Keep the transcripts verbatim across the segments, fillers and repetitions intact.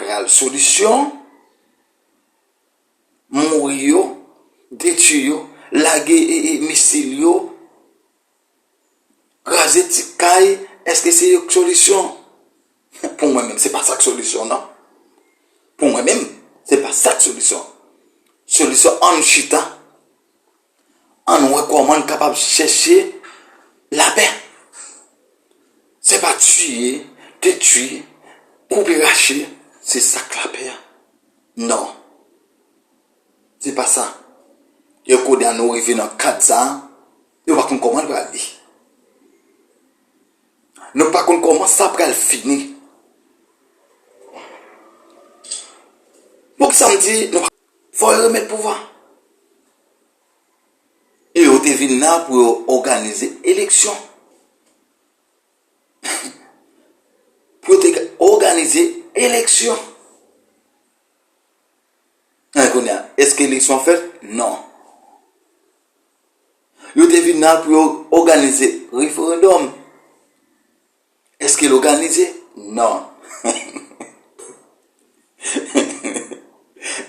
Pral solisyon, mouri yo, detwi yo, lage e, e, misil yo, kraze ti kay, èske se yo k solisyon? Pou mwen menm, se pa sa k solisyon, non. Pou mwen menm, se pa sa k solisyon. Solisyon, ann chita, ann wè kòman n kapab chèche lapè. Se pa tiye, detwi, koupe rache, se sa k lapè a. Non. Se pa sa. E kounye a nou rive nan kad sa a, nou pa konn kòman l pral ye. Nou pa konn kòman sa pral fini. Poukisa m di nou pa, fò yo remèt pouvwa? E yo te vin la pou yo òganize eleksyon. Pou yo te òganize eleksyon. An, kounye a, èske eleksyon fèt? Non. Yo te vin la pou yo òganize referandòm. Èske l òganize? Non.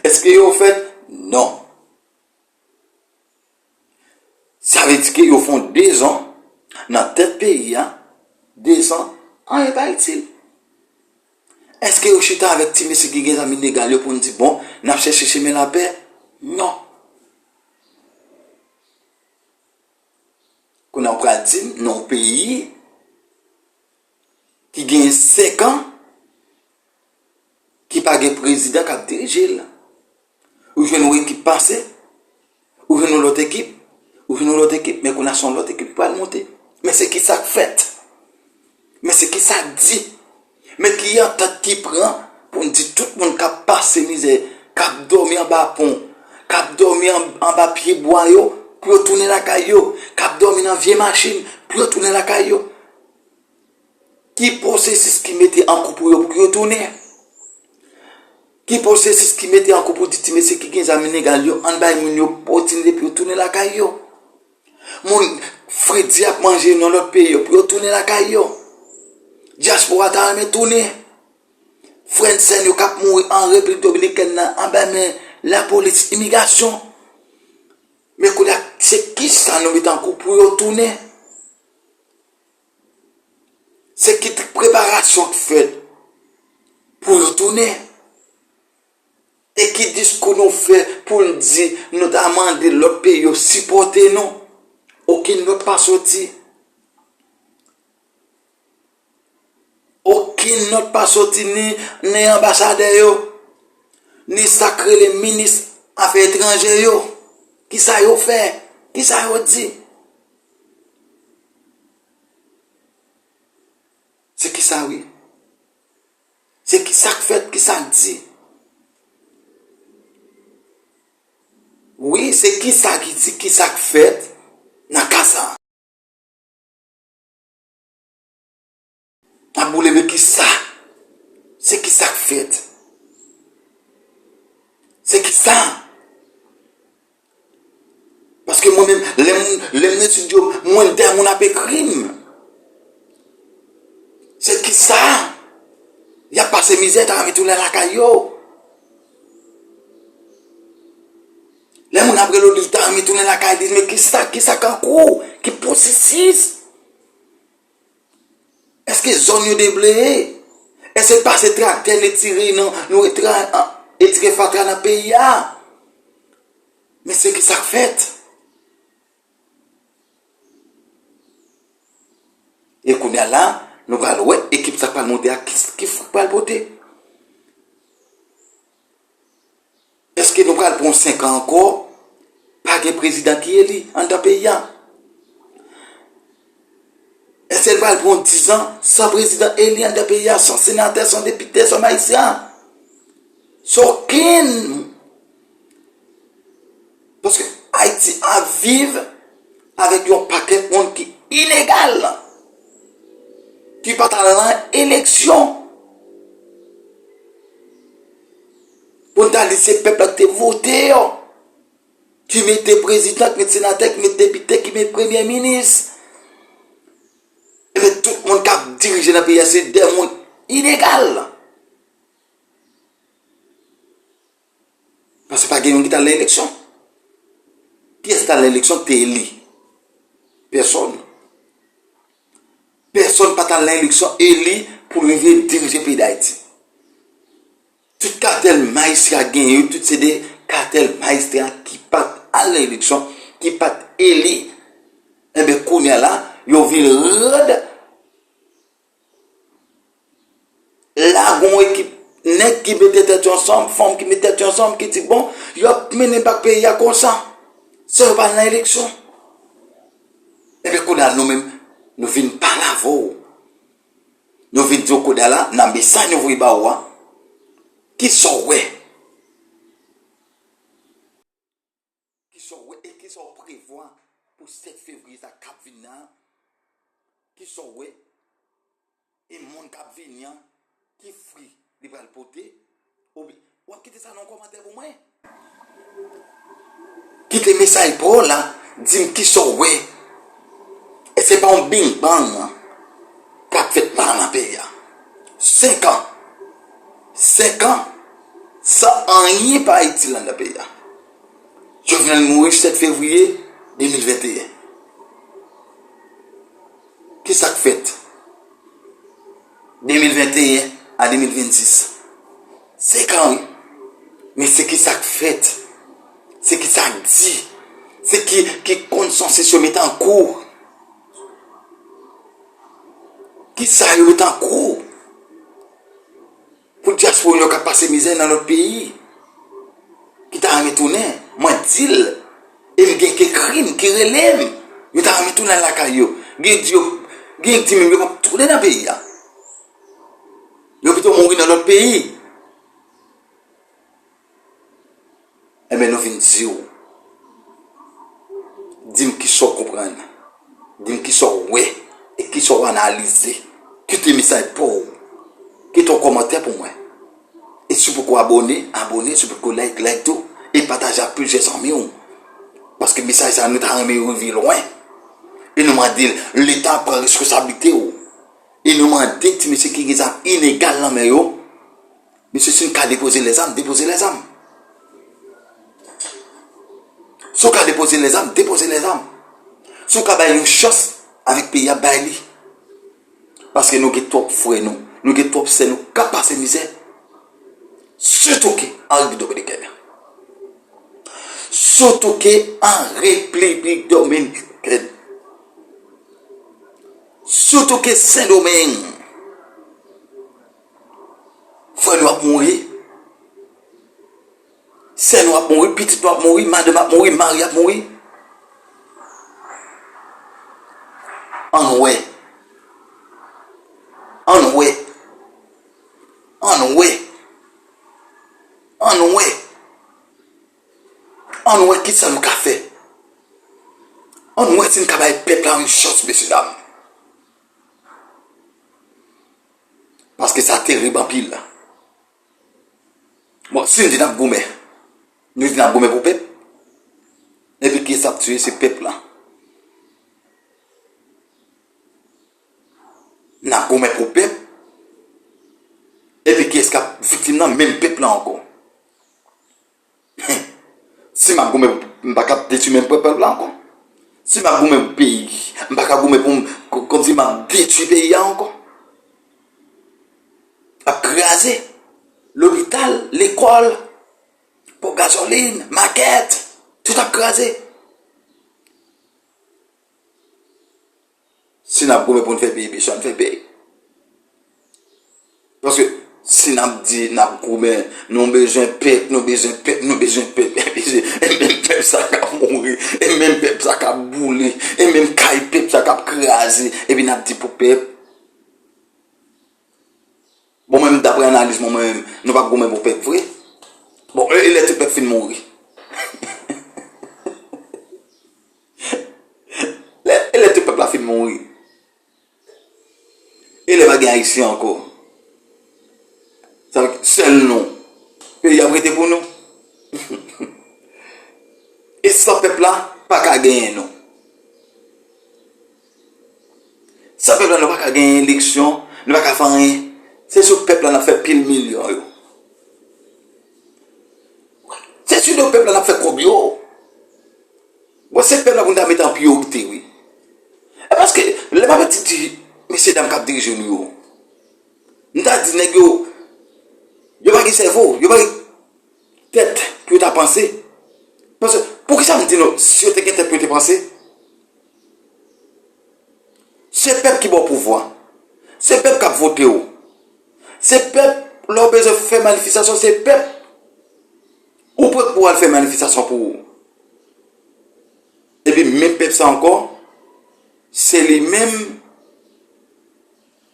Èske yo fèt? Non. Sa vle di ke yo fè dezan nan tèt peyi a, dezan, anyen pa itil. Èske yo chita avèk ti mesye ki gen zam ilegal yo pou n di, bon, n ap chèche chemen lapè? Non. Kounye a w pral di m, nan yon peyi ki gen senk an, ki pa gen prezidan k ap dirije l. Ou jwenn yon ekip pase, ou jwenn yon lòt ekip, ou jwenn yon lòt ekip, men kounye a se yon lòt ekip ki pral monte. Men se ki sa k fèt? Men se ki sa k di? Men ki antant ki pran pou n di tout moun k ap pase mizè, k ap dòmi anba pon, k ap dòmi an-, anba pye bwa yo, pou yo tounen lakay yo, k ap dòmi nan vye machin, pou yo tounen lakay yo? Ki pwosesis ki mete an kou pou yo, pou yo tounen? Ki pwosesis ki mete an kou pou di ti mesye ki gen zam ilegal yo, ann bay moun yo opòtinite pou yo tounen lakay yo? Moun fredi ap manje nan lòt peyi yo, pou yo tounen lakay yo? Dyaspora ta renmen tounen. Frè n sè n yo k ap mouri an Repiblik Dominikèn nan anba men lapolis, imigrasyon. Men kounye a, se kisa nou mete an kou pou yo tounen? Se ki preparasyon k fèt pou yo tounen? E ki diskou nou fè pou n di nou ta mande lòt peyi yo sipòte nou? Okenn nòt pa soti. Okenn nòt pa soti ni, ni anbasadè yo, ni sa k rele minis afè etranjè yo. Kisa yo fè? Kisa yo di? Se kisa wi? Se kisa k fèt, kisa k di? Wi, se kisa ki di, kisa k fèt nan ka sa a. N ap boule men kisa? Se kisa k fèt? Se kisa? Paske mwen menm, lè m, lè m nan estidyo, mwen dèyè moun ap ekri m. Se kisa? Y ap pase mizè, ta renmen tounen lakay yo. Lè moun ap rele w, di w ta renmen tounen lakay li, men kisa, kisa k an kou? Ki pwosesis? Èske zòn yo debleye? Èske pase traktè n etire nan, nou etire, etire fatra nan peyi a? Men se kisa k fèt? E kounye a la, nou pral wè ekip sa k pral monte a, ki, ki fwit pral pote. Èske nou pral pran senk an ankò? Pa gen prezidan ki eli anndan peyi a. Èske n pral pran dizan san prezidan eli anndan peyi a, san senatè, san depite, san majistra? San okenn. Paske Ayiti ap viv avèk yon pakèt moun ki ilegal, ki pa t al nan eleksyon. Pou n ta di se pèp la ki te vote yo, ki mete prezidan, ki mete senatè, ki mete depite, ki mete premye minis. Ebyen, tout moun k ap dirije nan peyi a, se de moun ilegal. Paske pa gen youn ki t al nan eleksyon. Kiyès ki t al nan eleksyon te eli? Pèsonn. Pèsonn pa t al nan eleksyon eli pou l rive dirije peyi Dayiti. Tout katèl majistra genyen yo, tout se de katèl majistra ki pa t al nan eleksyon, ki pa t eli. Enben, kounye a la, yo vin rèd. La, gen yon ekip nèg ki mete tèt yo ansanm, fanm ki mete tèt yo ansanm, ki di, bon, y ap mennen bak peyi a konsa. San yo pa al nan eleksyon. Enben, kounye a, nou menm, nou vin pale avè w. Nou vin di w kounye a la, nan mesaj nou voye ba ou a, kisa w wè? Kisa w wè e kisa w prevwa pou sèt fevriye sa k ap vin nan? Kisa w wè? E moun k ap vini an, ki fwi li pral pote? Oubyen, w ap kite sa nan kòmantè pou mwen. Kite mesaj pa w la, di m kisa w wè. E se pa yon bing bang k ap fèt la nan peyi a. Senk an. Senk an san anyen pa itil anndan peyi a. Jovenel mouri sèt fevriye de mil venteyen. Ki sa k fèt? De mil venteyen a de mil vennsis. Senk an, wi. Men se ki sa k fèt? Se ki sa k di? Se ki, ki konsansis yo mete an kou? Ki sa yo mete an kou? Pou dyaspora yo k ap pase mizè nan lòt peyi, ki ta renmen tounen, mwen di l, e m gen k ekri m, ki rele m, yo ta renmen tounen lakay yo. Gen di yo, gen di menm yo p ap tounen nan peyi a. Yo pito mouri nan lòt peyi. Enben, nou vin di w. Di m kisa w konprann. Di m kisa w wè e kisa w analize. Kite mesaj pa w. Kite yon kòmantè pou mwen. E si w poko abòne, abòne. Si w poko like, like tou. E pataje ak plizyè zanmi w. Paske mesaj sa a, nou ta renmen yo rive lwen. E nou mande Leta pran responsablite w. E nou mande ti mesye ki gen zam ilegal nan men yo, mesye, si n ka depoze lèzam, depoze lèzam. Si w ka depoze lèzam, depoze lèzam. Si w ka bay yon chans avèk peyi a, bay li. Paske nou gen twòp frè nou, nou gen twòp sè nou k ap pase mizè. Sitou ke an Repiblik Dominikèn. Sitou ke an Repiblik Dominikèn. Sitou ke Sendomeng. Frè nou ap mouri. Sè nou ap mouri, pitit nou ap mouri, madanm ap mouri, mari ap mouri. Ann wè. Ann wè. Ann wè. Ann wè. Ann wè kisa nou ka fè. Ann wè si n ka bay pèp la yon chans, mesye dam. Paske sa terib anpil. Bon, si n di n ap goumen, nou di n ap goumen pou pèp, epi kiyès ap tiye? Se pèp la. N ap goumen pou pèp, epi kiyès k ap viktim nan? Menm pèp la ankò. Si m ap goumen, m pa ka detwi menm pèp la ankò. Si m ap goumen pou peyi, m pa ka goumen pou m, kò-, kòmsi m ap detwi peyi a ankò. Ap kraze. Lopital, lekòl, ponp gazolin, makèt, tout ap kraze. Si n ap goumen pou n fè peyi, mesye, ann fè peyi. Paske si n ap di n ap goumen, nou bezwen pèp, nou bezwen pèp, nou bezwen pèp, e menm pèp sa k ap mouri, e menm pèp sa k ap boule, e menm kay pèp sa k ap kraze, epi n ap di pou pèp. Bon, mwen menm, daprè analiz mwen, mwen menm, nou p ap goumen pou pèp vre. Bon, e, e lè tout pèp fin mouri? Lè, e lè tout pèp la fin mouri? E lè pa gen Ayisyen ankò? Sa vle di sèl nou. Peyi ap rete pou nou. E san pèp la, pa ka genyen nou. San pèp la, nou pa ka genyen eleksyon, nou pa ka fè anyen. Se sou pèp la n ap fè pil milyon yo. Se de pèp la n ap fè kòb yo. Bon, se pèp la pou n ta mete an priyorite, wi. E paske, lè m ap di mesye dam k ap dirije nou yo, m ta di nèg yo, yo pa gen sèvo, yo pa gen tèt pou yo ta panse. Paske, poukisa m di nou, si yo te gen tèt pou yo te panse? Se pèp ki ba w pouvwa. Se pèp k ap vote w. Se pèp, lè w bezwen fè manifestasyon, se pèp ou pran pou w al fè manifestasyon pou ou. Epi menm pèp sa ankò, se li menm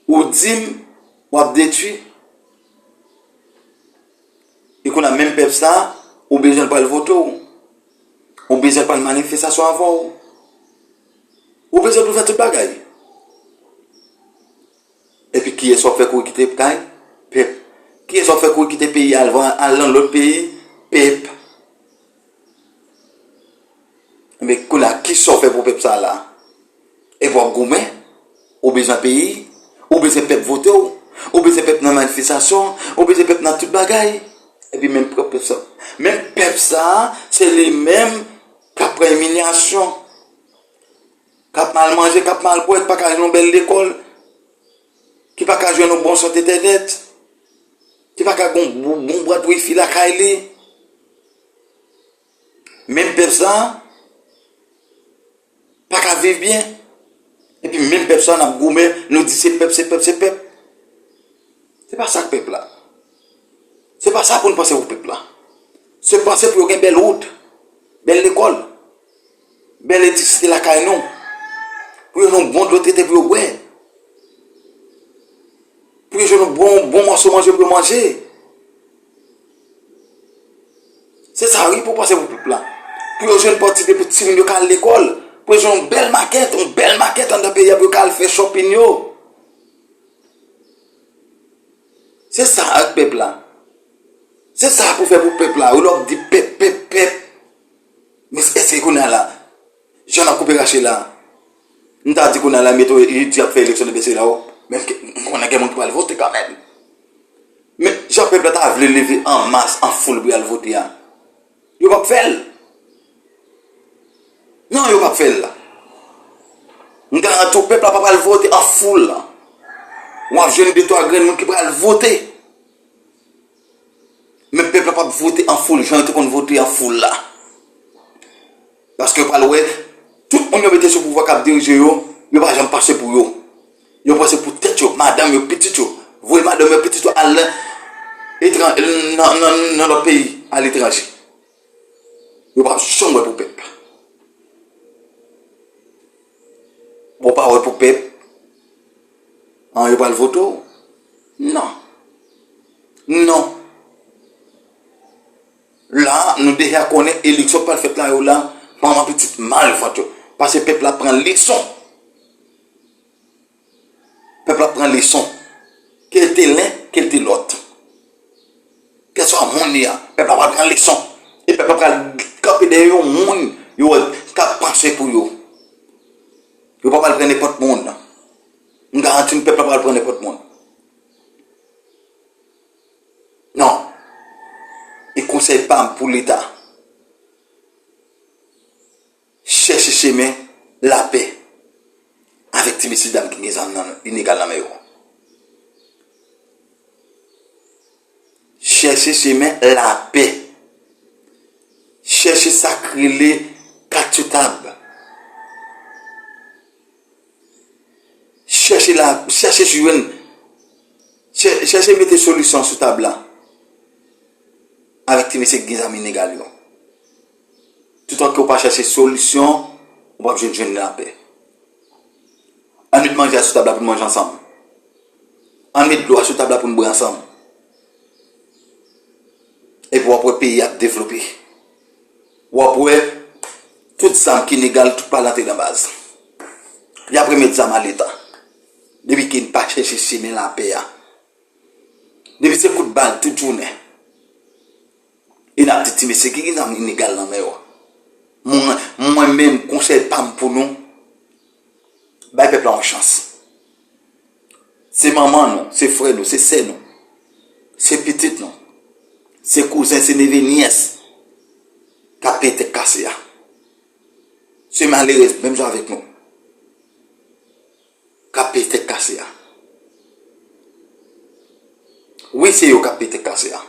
ou di m w ap detwi. E kounye a menm pèp sa, ou bezwen l pral vote w. Ou bezwen l pral manifestasyon avè w. Ou bezwen l pou fè tout bagay. Epi kiyès w ap fè kouri kite kay? Pèp. Kiyès w ap fè kouri kite peyi a al, al nan lòt peyi? Pèp. Men kounye a, kisa w fè pou pèp sa la? Epi w ap goumen? Ou bezwen peyi? Ou bezwen pèp vote w? Ou bezwen pèp nan manifestasyon? Ou bezwen pèp nan tout bagay? Epi menm pèp sa, menm pèp sa, se li menm k ap pran imilyasyon, k ap mal manje, k ap mal bwè, k pa ka jwenn yon bèl lekòl, ki pa ka jwenn yon bon sant entènèt, ki pa ka gen yon bon, bon bwat wifi lakay li. Menm pèp sa pa ka viv byen. Epi menm pèp sa n ap goumen, nou di se pèp, se pèp, se pèp. Se pa sa k pèp la. Se pa sa pou n panse pou pèp la. Se panse pou yo gen bèl wout, bèl lekòl, bèl elektrisite lakay nou, pou yo jwenn yon bon dlo trete pou yo bwè, pou yo jwenn yon bon, bon mòso manje pou yo manje. Se sa wi pou panse pou pèp la. Pou yo jwenn pòtibye pou timoun yo ka al lekòl, pou yo jwenn yon bèl makèt, yon bèl makèt anndan peyi a pou yo ka al fè shopping yo. Se sa ak pèp la. Se sa pou fè pou pèp la. Ou lè w ap di pèp, pèp, pèp. Men èske kounye a la, jan n ap koupe rache la, m ta di kounye a la, mete yo di y ap fè eleksyon nan peyi la, menm ke m konnen gen moun ki pral vote kanmenm. Men jan pèp la ta vle leve an mas, an foul pou y al vote a, yo p ap fè l. Non, yo p ap fè l la. M garanti w, pèp la pa pral vote an foul la. W ap jwenn de twa grenn moun ki pral vote. Men pèp la p ap vote an foul jan yo te konn vote an foul la. Paske yo pral wè, tout moun yo mete sou pouvwa k ap dirije yo, yo pa janm panse pou yo. Yo panse pou tèt yo, madanm yo, pitit yo. Voye madanm yo, pitit yo al nan, etran-, nan, nan, nan lòt peyi, aletranje. Yo p ap janm wè pou pèp. Bon, pa wè pou pèp. An, yo pral vote w? Non. Non. La, nou deja konnen eleksyon k pral fèt la yo la, manman pitit malfòt yo. Paske pèp la pran leson. Pèp la pran leson. Ke l te len, ke l te lòt. Kèlswa moun li a, pèp la pral pran leson. E pèp la pral kanpe dèyè yon moun yo wè k ap panse pou yo. Yo pa pral pran nenpòt moun. M garanti n pèp la pral pran nenpòt moun. Non. E konsèy pa m pou Leta, chèche chemen lapè avèk ti mesye dam ki gen zam nan, ilegal nan men yo. Chèche chemen lapè. Chèche sa k rele kat sou tab. Chèche la, chèche jwenn, chè-, chèche mete solisyon sou tab la avèk ti mesye ki gen zam ilegal yo. Toutan ke w pa chèche solisyon, ou p ap jwenn, jwenn lapè. Ann met manje a sou tab la pou n manje ansanm. Ann met dlo a sou tab la pou n bwè ansanm. Epi w ap wè peyi a ap devlope. W ap wè tout zam ki legal, tout pral antre nan baz. Y ap remèt zam a Leta. Depi ke n pa chèche chemen lapè a. Depi se kout bal tout jounen. E n ap di ti mesye ki gen zam ilegal nan men yo. Mwen, mwen menm, konsèy pa m pou nou, bay pèp la yon chans. Se manman nou, se frè nou, se sè nou, se pitit nou, se kouzen, se neve, nyès. ap peye tèt kase a. Se malerèz menm jan avèk nou k ap peye tèt kase a. Wi, se yo k ap peye tèt kase a.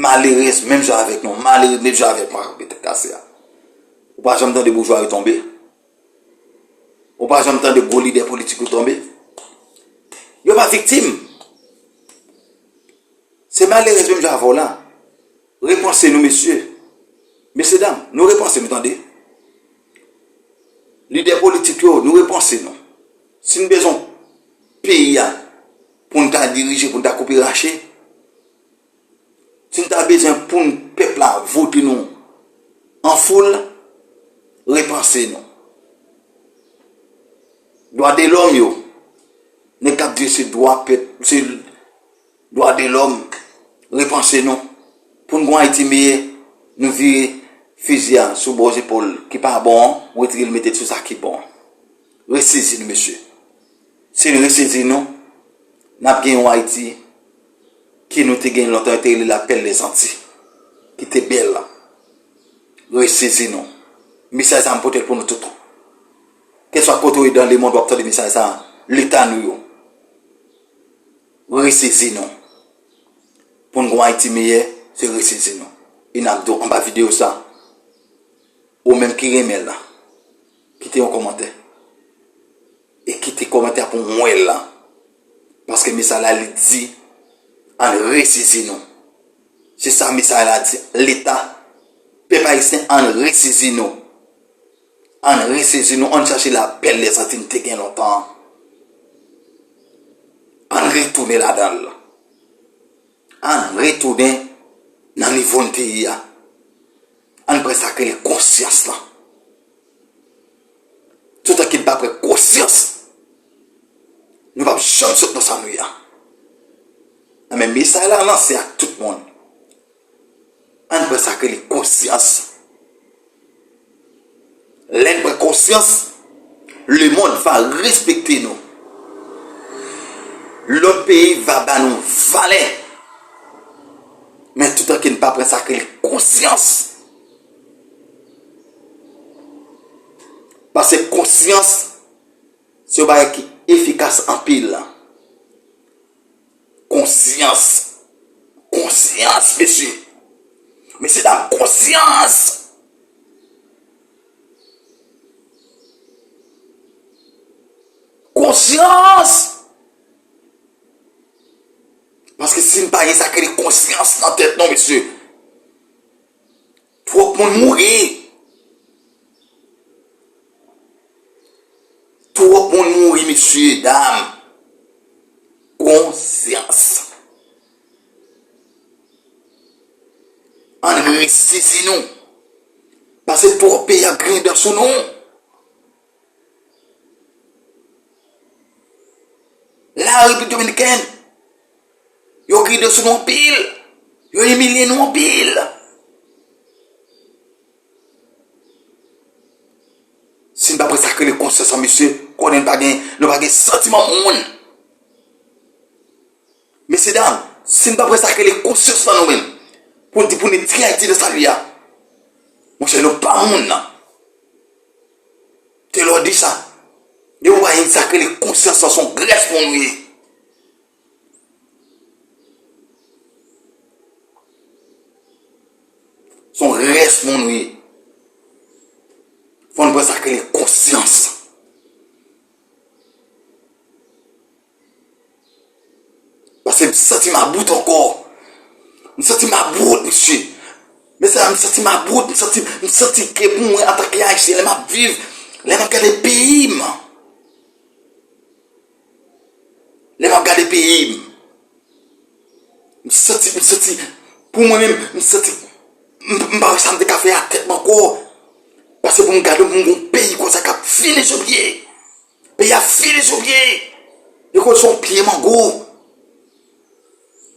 Malerèz menm jan avèk nou, malere menm jan avèk mwen k ap peye tèt kase a. Ou pa janm tande boujwa yo tonbe. Ou pa janm tande gwo lidè politik yo tonbe. Yo pa viktim. Se malerèz menm jan avè w la. Repanse nou, mesye. Mesye dam, nou repanse nou, tande. Lidè politik yo, nou repanse nou. Si n bezwen peyi a pou n ta dirije, pou n ta koupe rache, si n ta bezwen pou n, pèp la vote nou an foul, repanse nou. Dwa de lòm yo, nèg k ap di se dwa pèp, se dwa de lòm, repanse nou. Pou n gon Ayiti meyè, nou vire fizi a sou bò zepòl ki pa bon an, retire l mete l sou sa ki bon an. Resezi nou, mesye. Si n resezi nou, n ap gen yon Ayiti ke nou te gen lontan, yo te rele la Perle des Antilles, ki te bèl la. Resezi nou. Mesaj sa m pote l pou nou tout. Kèlswa kote w ye dan lemonn, w ap tande mesaj sa, leta nou yo. Resezi nou. Pou n gon Ayiti meyè, se resezi nou. E n ap di w anba videyo sa, ou menm ki renmen l la, kite yon kòmantè. E kite kòmantè a pou mwen la. Paske mesaj la, li di, ann resezi nou. Se sa mesaj la di. Leta, pèp ayisyen, ann resezi nou. Ann resezi nou, ann chache la Perle des Antilles n te gen lontan an. Ann retounen ladan l. Ann retounen nan nivo n te ye a. Ann pran sa k rele konsyans lan. Toutan ke n pa pran konsyans, nou p ap janm sot nan sa nou ye a. Nan men mesaj la lanse ak tout moun. Ann pran sa k rele konsyans. Lè n pran konsyans, lemonn va respekte nou. Lòt peyi va ba nou valè. Men toutan ke n pa pran sa k rele konsyans. Paske konsyans, se yon bagay ki efikas anpil. Konsyans. Konsyans, mesye. Mesye dam, konsyans. Konsyans. Paske si n pa gen sa k rele konsyans nan tèt nou, mesye, twòp moun mouri. Twòp moun mouri, mesye, dam. Konsyans. Ann resezi nou. Paske twòp peyi ap griyen dan sou nou. La Repiblik Dominikèn, yo griyen dan sou nou anpil. Yo imilye nou anpil. Si n pa pran sa k rele konsyans lan, mesye, konnen n pa gen, nou pa gen santiman moun. Mesye dam, si n pa pran sa k rele konsyans lan nou menm, pou n di pou n retire Ayiti nan sa li ye a, monchè, nou pa moun nan. Te lè w di sa, depi w pa gen sa k rele konsyans lan, se yon grès moun ou ye. Se yon rès moun wi. Fò n pran sa k rele konsyans. Paske m santi m about ankò. M santi m about, mesye. Mesye, m santi m about, m santi, m santi ke pou mwen, antanke Ayisyen, lè m ap viv, lè m ap gade peyi m, lè m ap gade peyi m, M santi, m santi, pou mwen menm, m santi, m, m pa wè sa m te ka fè ak tèt mwen ankò. Paske pou m gade, pou m gon peyi konsa k ap fini sou pye. Peyi a fini sou pye. E konn se yon pye mango.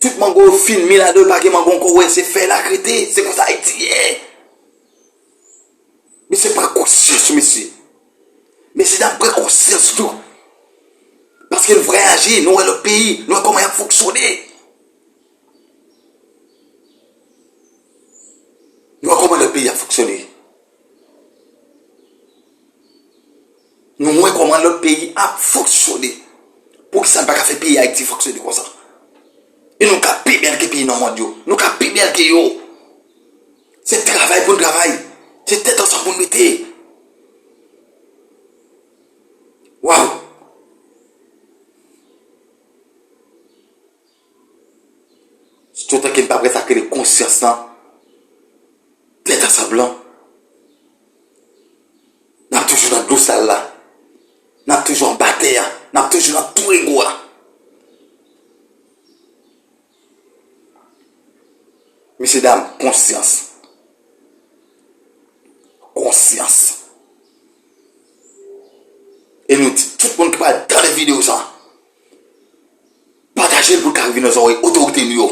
Tout mango yo fin mi ladan, pa gen mango ankò, w wè se fèy la k rete. Se konsa Ayiti ye. Mesye, pran konsyans, mesye. Mesye dam, pran konsyans tou. Paske n vwayaje, nou wè lòt peyi, nou wè kòman y ap fonksyone. Nou wè kòman peyi ap fonksyone. Nou wè kòman lòt peyi ap fonksyone. Poukisa n pa ka fè peyi Ayiti fonksyone konsa? E nou ka pi bèl ke peyi nan mond yo. Nou ka pi bèl ke yo. Se travay pou n travay. Se tèt ansanm pou n mete. Waw! Toutan ke n pa pran sa k rele konsyans lan, tèt ansanm lan, n ap toujou nan dlo sal la. N ap toujou anba tè a. N ap toujou nan twou ego a. Mesye dam, konsyans. Konsyans. E nou di tout moun ki pral tande videyo sa, pataje l pou l ka rive nan zòrèy otorite nou yo,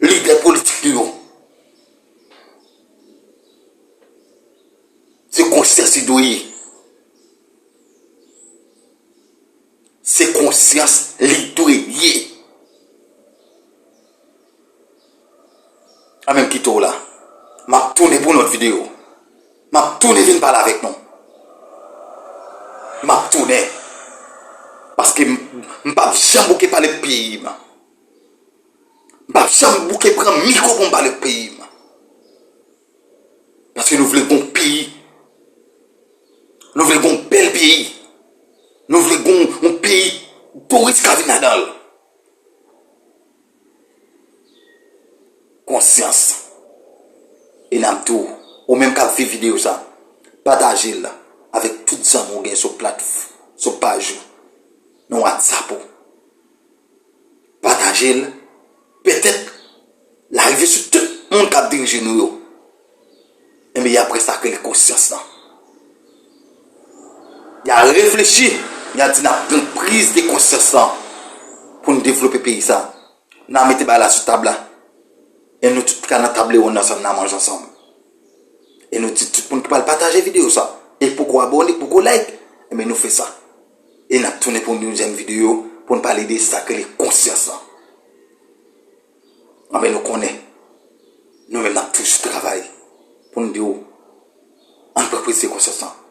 lidè politik nou yo. Se konsyans li dwe ye. Se konsyans li dwe ye. Anben m kite w la. M ap tounen pou yon lòt videyo. M ap tounen vin pale avèk nou. M ap tounen. Paske m, m p ap janm bouke pale pou peyi m. M p ap janm bouke pran mikwo pou m pale pou peyi m. Paske nou vle gon peyi. Nou vle gon bèl peyi. Nou vle gon, yon peyi touris ka vin ladan l. Konsyans. E n ap di w, ou menm k ap viv videyo sa, pataje l avèk tout zanmi w gen sou plat, sou paj ou, nan WhatsApp ou. Pataje l. Petèt, l a rive sou tout moun k ap dirije nou yo. Enben, y a pran sa k rele konsyans lan. Y a reflechi, y a di n ap pran priz de konsyans lan pou n devlope peyi sa. N a mete bagay la sou tab la. E nou tout ka nan tab lewonn ansanm, n a manje ansanm. E nou di tout moun ki pral pataje videyo sa. E poko abòne, poko like, enben nou fè sa. E n ap tounen pou yon dezyèm videyo pou n pale de sa k rele konsyans lan. Anben nou konnen, nou menm n ap toujou travay pou n di w, ann pran priz de konsyans lan.